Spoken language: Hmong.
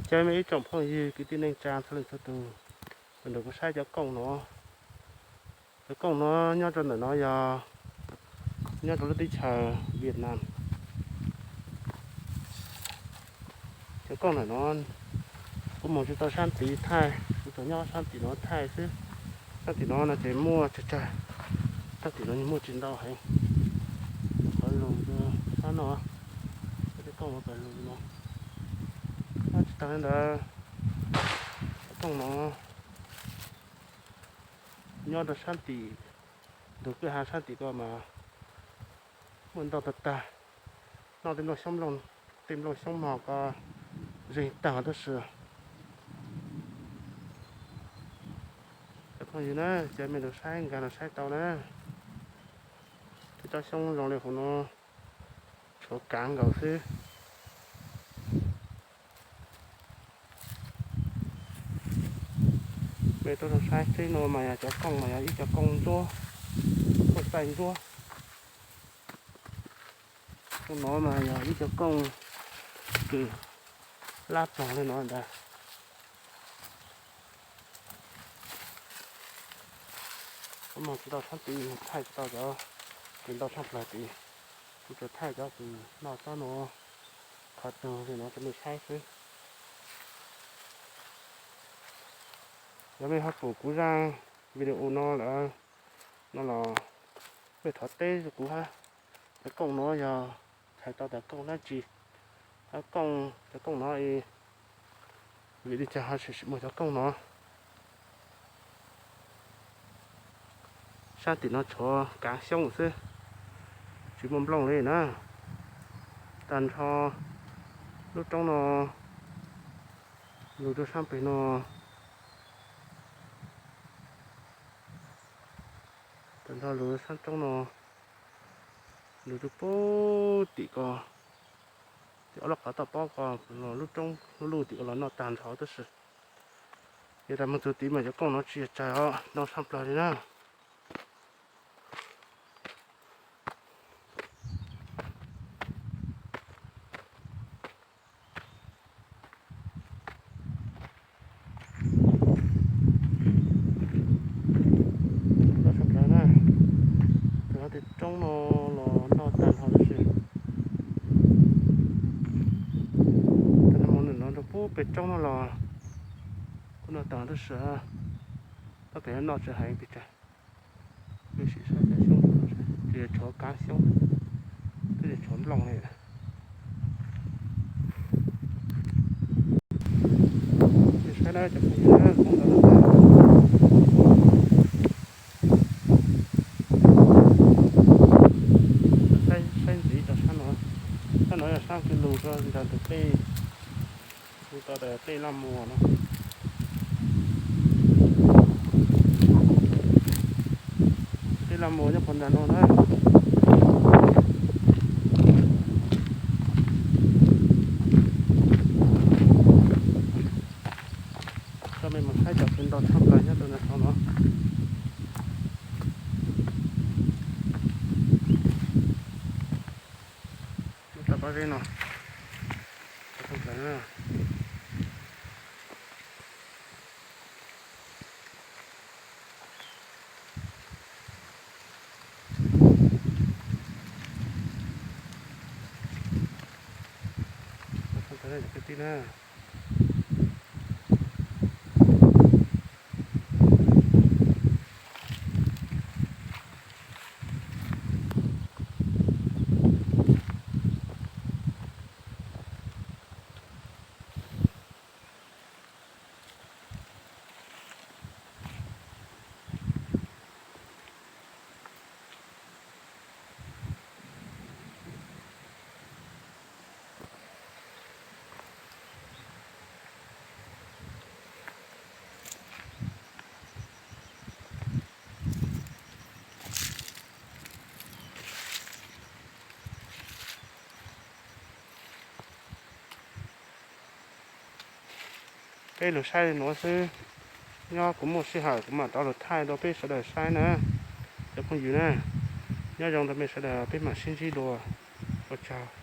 Cov me ib tsoom phooj ywg kwv tij neej tsa txhua leej txhua tus, ntawm kuv saib cov kooj no, cov kooj no nyob rau ntawm no yog nyob rau lub teb chaws Vietnam. Cov kooj ntawm no kuv mus tsis tau sab tid thaij, kuv tsuas nyob sab tim no thaij xwb. Sab tim no no ces muaj tsawg tsawg, sab tim no muaj tsis ntau heev. Qhov lus sab no, cov kooj no pem lus no. Tsis tas li ntawd, cov kooj no nyob rau sab tim ntug kwj ha sab tim ko mas muaj ntau tag tag, noj tej nplooj xyoob mloog, tej nplooj xyoob mog ko zeeg tag tab sis. Cov phooj ywg na, cov me lus saib nkag los saib tau na. Tej tsob xyoob zoo li hauv no, tshuav kav nkaus xwb. Mej tuaj zoo saib teb no mas yog cov kooj mas yog ib cov kooj ntsuab, kooj txaij ntsuab. Kooj no mas yog ib cov kooj kws lab ploog li no ntag. Kuv mus tsis tau sab tid, thaij tsis tau cov kws ntau tshaj plaws tid. Kuv tsuas thaij cov kws noj tsob no qhov twg li no rau mej saib xwb. Yog mej ho pum kuv zaj video no lawm no los mej thov teb kuv hab, cov kooj no yog txhais tau tas kooj dab tsi, cov kooj, cov kooj no vim li cas ho tsis muaj cov kooj no. Sab tim no tshuav kav xyoob xwb, tsis muaj nplooj li na. Tag nrho lub roob no, lug rau sab pem no, tag nrho lug sab roob no, lug rau puag tim ko, tim ob lub qhov toj pob ko, lub roob lub luj tim ko los noj tag nrho tab sis yog tas moog txug tid mas cov kooj no tsis yog tsaig os, ntau tshaj plaws li na. Ntau tshaj plaws na, tag nrho tej roob no los noj tag nrho tab sis, tag nrho moog ntawm no rau puag pem roob no los kuj noj tag tab sis, tab pem noj tsis heev pes tsawg. Mej sim saib cov xyoob, tsis yog tshuav kav xyoob, twb yog tshuav nplooj li. Mej saib na cov phooj ywg, kooj ntau tag. Saib, saib ntxiv rau sab no, sab no yog sab kws lug rau nrag ntug tej, lug tau tas tej laj muag no. Tej laj muag nyob puag nrag no na. Coj mej mus saib cov kws ntau tshaj plaws nyob rau nrag no no. Lub rau pob zeb no, tshaj plaws na. Kwv tij na, Peb lug saib li nuav xwb, nyob kuv muaj sij hawm kuv mam rov lug thaij rau peb sawv daws saib na, cov phooj ywg na. Nyob zoo rau mej sawv daws, peb mam sib ntsib dua, ua tsaug.